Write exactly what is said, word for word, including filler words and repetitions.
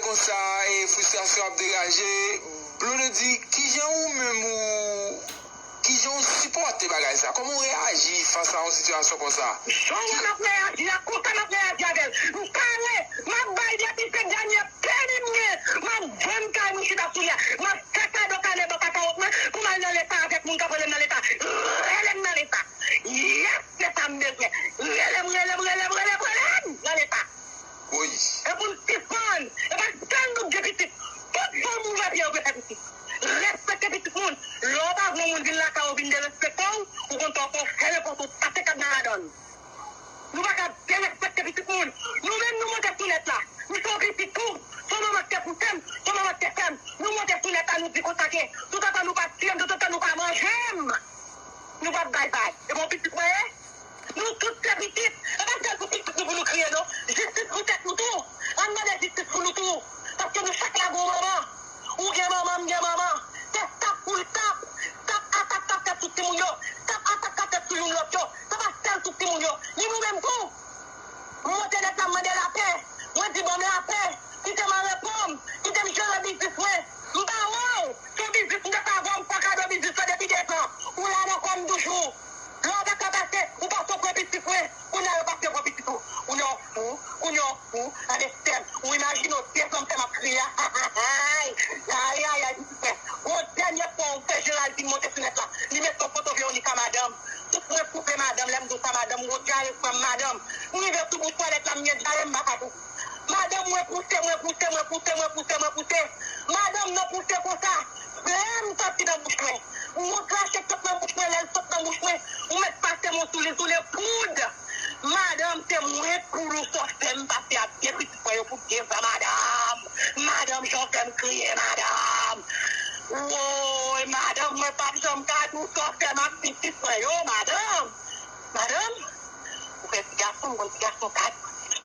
Konsa, e fristrasyon ap degaje. Blondedy, kijan ou menm ou, kijan ou sipòte bagay sa? Kòman ou reyaji fas a yon sitiyasyon konsa? Jan w wè m ap reyaji a, konsa m ap reyaji avè l. M pare, m ap bay depi se dènye peni m gen. M ap vann kay mwen chita sou li a. M ap fè kado kanè bò kakawòt mwen pou m al nan leta avèk moun k ap rele m nan leta. Rele m nan leta. Yes, se sa m bezwen. Rele m, rele m, rele m, rele m, rele m nan leta. Wi. E pou n sipann. E pa sèl nou k gen pitit. Tout fanm ouvè pye yo dwe fè pitit. Respekte pitit moun. Lè w pa vle yon moun vin lakay ou vin derespekte w, ou konn sa w fè, w fè nenpòt ou pase kad nan ladan l. Nou pa ka derespekte pitit moun. Nou menm nou monte sou nèt la. Nou se yon pitit tou. Se yon manman k te pouse m, se yon manman k te fè m. Nou monte sou nèt la, nou di konsa ke toutotan nou pa tiye m, toutotan nou pa manje m, nou p ap bay vag. E bon pitit mwen ye? Nou tout se pitit. E pa sèl pou pitit nou pou nou kriye non. Jistis pou tèt nou tou. Ann mande jistis pou nou tou. Paske nou chak la gon manman. Ou gen manman, m gen manman. Se tap pou l tap. Tap atak k ap fèt sou timoun yo. Tap atak k ap fèt sou youn lòt yo. Se pa sèl sou timoun yo. Ni nou menm tou. M monte nèt la, m mande lapè. Mwen di ban m lapè. Kite m an repo m. Kite m jere biznis mwen. M pa wè w. Se yon biznis m te fè avè w, m fè kado biznis la depi dezan. Ou la nan kò m toujou. Lè w pa ka pase, ou pase w pran pitit mwen. Kounye a yo pase pran pitit ou. Kounye a w fou, kounye a w fou. Gade sè m. Ou imajine w dezan m fè m ap kriye a. Ayayay, pitit mwen. Yon dènye fwa w fè Geraldine monte sou nèt la. Li met yon foto Veronica madanm. Tout mwen koupe madanm, lè m di w sa madanm, ou dyare frè m madanm. M rive sou bout twalèt la, m gen dyare m pa ka tou. Madanm mwen pouse, mwen pouse, mwen pouse, mwen pouse, mwen pouse. Madanm nan pouse konsa. Flèm soti nan bouch mwen. Mwen krache sot nan bouch mwen, lè l sot nan bouch mwen, ou mèt pase men w sou li, sou li poud. Madanm, se mwen k poud ou sòsè, m pase ak de pitit mwen yo pou dezan, madanm. Madanm, jan w fè m kriye, madanm. Woy, madanm, mwen p ap janm ka di w sòsè m ak pitit mwen yo, madanm. Madanm, ou fè ti gason, m konn ti gason kat.